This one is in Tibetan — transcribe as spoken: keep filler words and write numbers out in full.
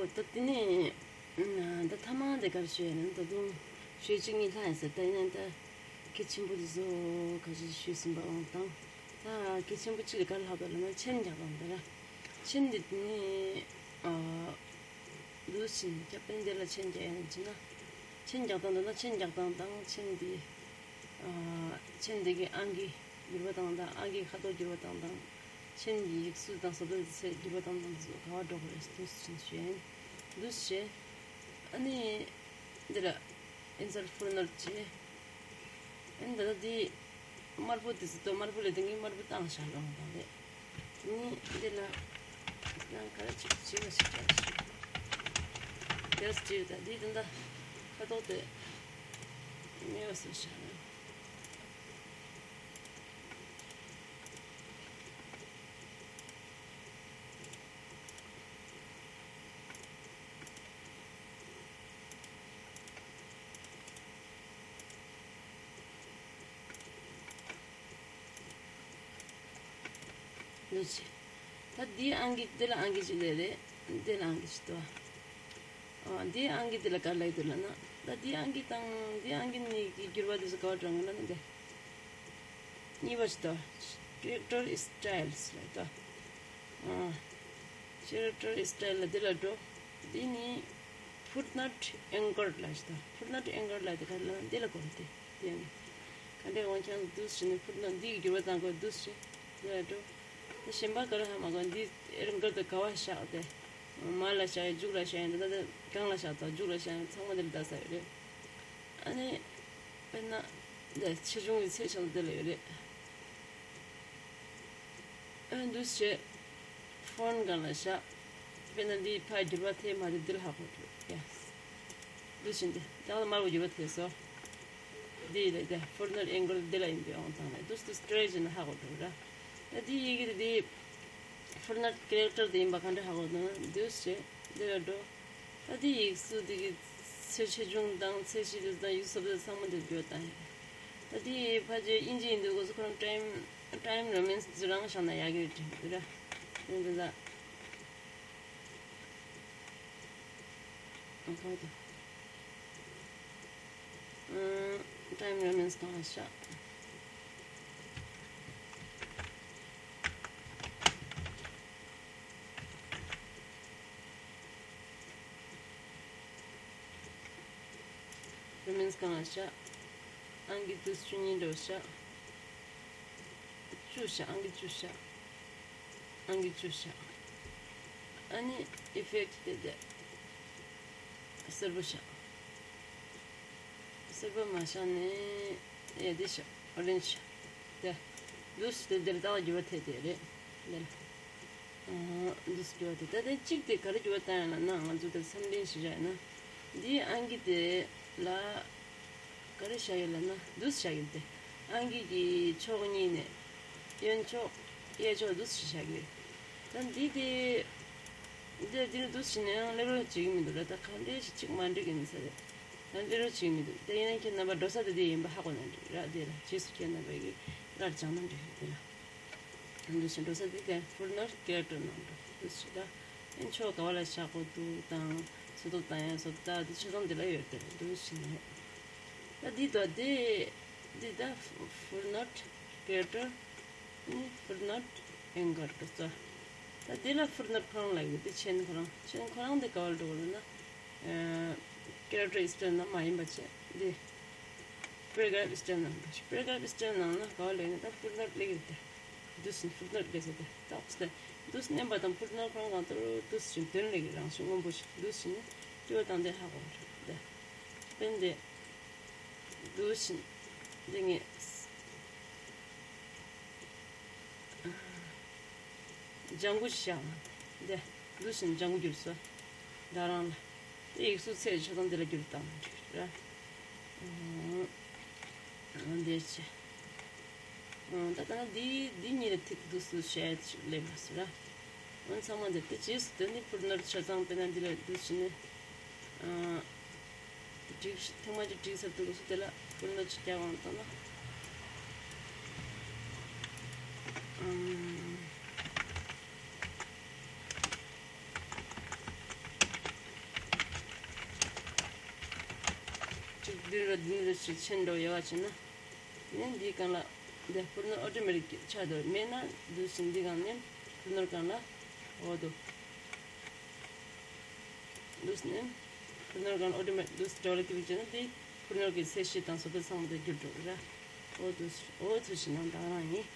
ད་དེ་ནས་ད་ཐ་མ་དེ་གར་ཞུས་ཡིན་ན། ད་དུང་ཞུས་གཅིག་གཉིས་ལྷག་ཡིན་ཟེར། ད་ཡིན་ན་ད་གལ་ཆེན་པོ་དེ་ཚོ་ཁ་ཤས་ཞུས་ཟིན་པ་འོང་དང་། ད་གལ་ཆེན་པོ་གཅིག་དེ་ག་རེ་ལྷག་འདུག་ལབ་ན། མཆན་རྒྱག་སྟངས་དེ་ར། མཆན་དེ་དེ་ནས་ཨ་འདུག་སེ་བྱས་ནས་རྒྱབ་པ་ནས་འདི་ལ་མཆན་རྒྱག་ཡ་ཡིན་ན། མཆན་རྒྱག་སྟངས་འདུག་ན། མཆན་རྒྱག་སྟངས་དང་། མཆན་འདི་ཨ་མཆན་འདི་གི་ཨང་ཀི་བསྒྱུར་བ་བཏང་སྟངས། ཨང་ཀི་ཁ་དོག་བསྒྱུར་བ་བཏང་སྟངས། མཆན་གྱི་ཡིག་གཟུགས་དང་བཟོ་ལྟ་དེ་ཚོ་བསྒྱུར་བ་བཏང་སྟངས་དེ་ཚོ་ག་པར་འགྲོ་དགོས་རེད། འདུག་སེ་བྱས་ནས་ཞུས་ཡིན། འདུག་སེ་བྱས། ཨ་ནི་འདི་ལ་ཨིན་སར་ཕུཊ་ནོཊ་བྱས། ཨ་ནི་ད་ལྟ་འདི་དམར་པོ་དེ་ཚོ་དང་། དམར་པོ་ལས་དེ་ངས་དམར་པོ་བཏང་བཞག་རོགས་དང་རེད། དེ་ནས་འདི་ལ་ཡང་ག་རེ་ཅིག་བྱེད་པ་ཞིག་བྱ་ཞིག་དེ་སྤྱིར་ད་འདི་དེ་འདྲ་ཁ་དོག་དེ་མེད་པ་བཟོས་བཞག་ན། འདུག་སེ། ད་འདིའི་ཨང་ཀི་འདི་ལ་ཨང་ཀི་གཅིག་སླེབས་རེད། འདི་ལ་ཨང་ཀི་གཅིག་འདུག་ཨ། འདིའི་ཨང་ཀི་འདི་ལ་ག་རེ་ལབ་ཀྱི་འདུག་ལབ་ན། ད་འདིའི་ཨང་ཀི་དང་འདིའི་ཨང་ཀི་གཉིས་ཀྱི་འགྱུར་བ་དེ་ཚོ་ག་པར་འགྲོ་འདུག་ལབ་ན། འདི་གཉིས་པ་ཞིག་འདུག་ཨ། Character styles ལབ་འདུག་ཨ། Character style ལབ་འདི་ལ་འགྲོ། འདི་ནི་footnote anchored ལབ་ཞིག་འདུག footnote anchored ལབ་དེ་ག་རེ་ལབ་ན་འདི་ལ་གོ་རེད་དེ། དེ་ཡང་ག་འདྲས་འོང་ཀྱང་འདུག་སེ་བྱས་ནས་footnote འདི་གི་འགྱུར་བ་བཏང་དགོས། འདུག་སེ་འདི་ལ་འགྲོ། ད་གཞན་པ་ག་རེ་ཧ་མ་གོ། འདི་anchored དེ་ག་པར་བཞག་སྟེ། མར་ལ་བཞག་ཡ། མཇུག་ལ་བཞག་ཡ། འདི་ད་ལྟ་སྒང་ལ་བཞག་དང་མཇུག་ལ་བཞག་ཡ་ཚང་མ་འདི་ལ་བལྟ་ས་ཡོད་རེད། ཨ་ནི་དཔེར་ན་འདི་ཆེ་ཆུང་གི་ཚད་ཆ་ཚང་འདི་ལ་ཡོད་རེད། ཨ་ནི་འདུག་སེ་བྱས། ཕོན་སྒང་ལ་བཞག་དཔེར་ན་འདི་ཕར་འགྱུར་བ་ཐེབས་མ་ཐེབས་འདི་ལ་ཧ་གོ་འགྲོ་ཡ། འདུག་སེ་འདི་ད་ལ་དམར་པོ་འགྱུར་བ་ཐེབས་སོང་། འདི་ལ་ད་footnote anchored འདི་ལ་ཡིན་པའི་དབང་བཏང་ནས་འདུག་སེ་འདུག་སེ་བྲིས་བྱས་ན་ཧ་གོ་འགྲོ་ར། ད་འདི་ཡི་གེ་དེ་འདི་footnote character དེ་ཡིན་པ་ག་འདྲ་ཧ་གོ་འདུག་ན། འདུག་སེ་འདི་ལ་འགྲོ། ད་འདི་ཡིག་གཟུགས་འདི་གི་ཚད་ཆེ་ཆུང་དང་ཚད་གཞི་དེ་དང་ཡིག་གཟུགས་དེ་ཚང་མ་འདི་འགྱུར་བ་བཏང་ཡ། ད་འདི་ཕལ་ཆེར་དབྱིན་ཇི་ཡིན་དུས་སྐབས་སུ་ཁོ་རང་time time Romans འདི་རང་བཞག་ན་ཡག་གི་རེད་དྲན་གི་ར། འདི་འདི་ལ། ཨ་ཁ་ཏོ། ཨ། time Romans གང་ལ་བཞག Romans གང་ལ་བཞག་ཨང་ཀི་དུས་བཅུ་གཉིས་འགྲོ་བཞག་བཅུ་བཞག་ཨང་ཀི་བཅུ་བཞག་ཨང་ཀི་བཅུ་བཞག་ཨ་ནི་effect དེ་དེ་སེར་པོ་བཞག་སེར་པོ་མ་བཞག་ནས་ཡ་དེ་བཞག orange བཞག་དེ་འདུག་སེ་དེ་འདིར་ལྟ་བ་འགྱུར་བ་ཐེབས་དེ་རེད། འདིར་འདུག་སེ་འགྱུར་བ་ཐེབས། ད་དེ་གཅིག་དེ་ག་རེ་འགྱུར་བ་བཏང་ཡ་ལབ་ན། ང་ཚོ་དེ་མཚམས་སྤྲིན་ཞིག་བཞག་ཡིན་ན། འདིའི་ཨང་ཀི་དེ་ལ་ག་རེ་བཞག་ཡོད་ལབ་ན། འདུག་སེ་བཞག་གི་རེད་དེ། ཨང་ཀི་གི་ཕྱོགས་གཉིས་ནས་གཡོན་ཕྱོགས་གཡས་ཕྱོགས་འདུག་སེ་བཞག་གི་ཡོད། ད་འདི་དེ་འདི་འདི་ནི་འདུག་སེ་ནས་ཡང་སླེབས་རོགས་བྱེད་ཀྱི་མི་འདུག་ར། ད་ག་འདྲས་ཤིག་གཅིག་མ་འགྲིག་གི་ཡིན་ས་རེད། ད་འདི་རོགས་བྱེད་ཀྱི་མི་འདུག་དེ་ཡིན་ན་ཁྱེད་རྣམ་པ་འགྲོ་ས་དེ་འདི་ཡིན་པ་ཧ་གོ་ན་འགྲིག་ར། དེ་ལ་རྗེས་སུ་ཁྱེད་རྣམ་པ་གིས་བཀའ་སྦྱང་ན་འགྲིག་རེད་དེ་ལ། འདུག་སེ་འགྲོ་ས་དེ་དེ་footnote character ནང་འགྲོ་འདུག་སེ་ད། ཨེ་ཕྱོགས་ག་བ་ལ་བཞག་དགོས་འདུག་དང་། འཚོལ་བསྡུ་བཏང་ཡ་བཟོ་ལྟ་དེ་ཆ་ཚང་འདི་ལ་ཡོད་དེ་འདུག་སེ་ནས། ད་འདི་དོ་དེ་འདི་ད་footnote character ནི་footnote anchor དེ་ཚོ། ད་འདི་ལ་footnote ཁོ་རང་ལ་ཡོད་དེ། མཆན་ཁོ་རང་མཆན་ཁོ་རང་འདི་ག་བ་ལ་འགྲོ་དགོས་ལབ་ན། character style ནང་མ་ཡིན་པ་བྱས་འདི་paragraph style ནང་འགྲོ། paragraph style ནང་ན་ག་བ་ལ་ཡོད་ན་ད་footnote སླེབས་ཀྱི་རེད་དེ། འདུག་སེ་footnote སླེབས་ས་དེ་ཏོག་ཙམ་འདུག་སེ་མནན་པ་དང་footnote ཁོ་རང་གང་ལྟར་འདུག་སེ་དོན་ལེགས་རང་བཞིན་སྔོན་པོ་ཞིག་འདུག་སེ་ནི་སྐྱོ་བ་དང་དེ་ཧ་གོ་བ་རེད་དེ། དཔེར་ན་དེ་འདུག་སེ་འདི་ངས་ལྗང་གུ་ཞིག་བཞག་ན་དེ་འདུག་སེ་ལྗང་གུ་གྱུར་སོང་། ད་རང་ལ་དེ་ཡིག་གཟུགས་ཚད་ཆ་ཚང་འདི་ལ་བསྒྱུར་བཏང་ན་འགྲིག་ར། འདི་བྱས། ད་ལྟ་ང་འདི་འདི་གཉིས་ལ་ཐིག་འདུག་སེ་བྱས་ཅིག་སླེབས་མ་སོང་ར། འོན་ཚང་མ་འདི་ལྟ་རྗེས་སུ་དོན་ནི་footnote ཆ་ཚང་དཔེར་ན་འདི་ལ་འདུག་སེ་ནི། འགྲིག་ཐེངས་མ་གཅིག་འགྲིག་ཚར་འདུག་སེ་དེ་ལ་footnote ཅིག་རྒྱག་འོང་བཏང་ན། གཅིག་བདུན་རེ་བདུན་རེ་ཞིག་ཕྱིན་འགྲོ་ཡོད་པ་བྱས་ན། དེ་ནས་འདིའི་སྒང་ལ་འདི་ཕུར་ནུར་ཨོ་ཊོ་མེ་ཊིག་ཆགས་འདུག་མེད་ན་འདུག་སེ་འདིའི་སྒང་ནས་ཕུར་ནུར་སྒང་ལ་འོ་འདུག་འདུག་སེ་ནས་ཕུར་ནུར་སྒང་ལ་ཨོ་ཊོ་མེ་ཊིག་འདུག་སེ་ཌབ་ལ་ཀི་ལིག་བྱས་ན་དེ་ཕུར་ནུར་གྱི་ཚད་གཞི་དང་བཟོ་ལྟ་ཚང་མ་དེ་འགྱུར་འགྲོ་ར། འོ་འདུག་སེ་འོ་ཚོད་ཞིག་ནང་དང་རང་ཡིན།